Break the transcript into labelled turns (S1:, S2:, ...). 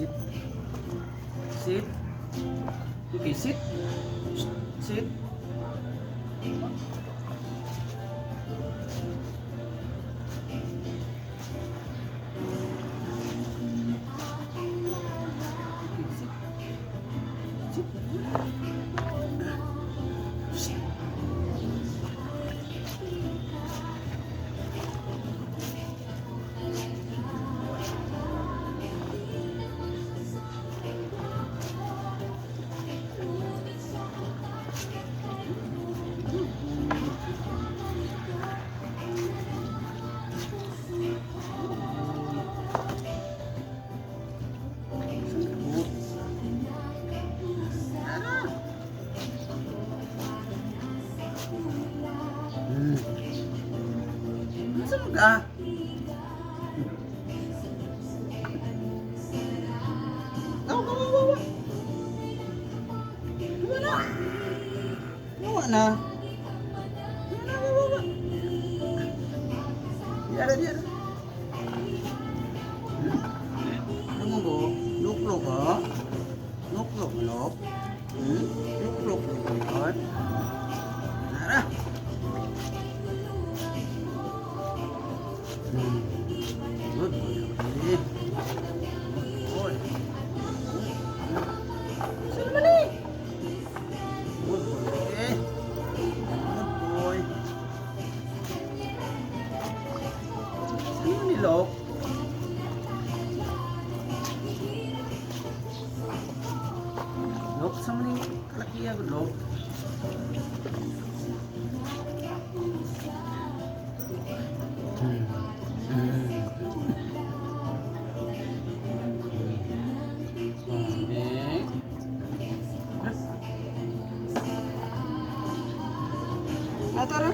S1: Sit. Sit. Okay, sit. Sit. Okay, sit. Sit. Sit. Good. Tara. Asa mo ka? Go, go, go, go, go. Gawa na. Gawa na. Gawa na, gawa, gawa. Diara, diara. Ano mo? Luklok ka? Luklok, lok. Luklok mo yun. Tara. Good boy, okay. Good boy. Saan naman eh? Good boy, okay. Good boy. Saan naman ni Lok? Lok, saan man ni kalakiya ko, Lok? Okay. Ah, tara.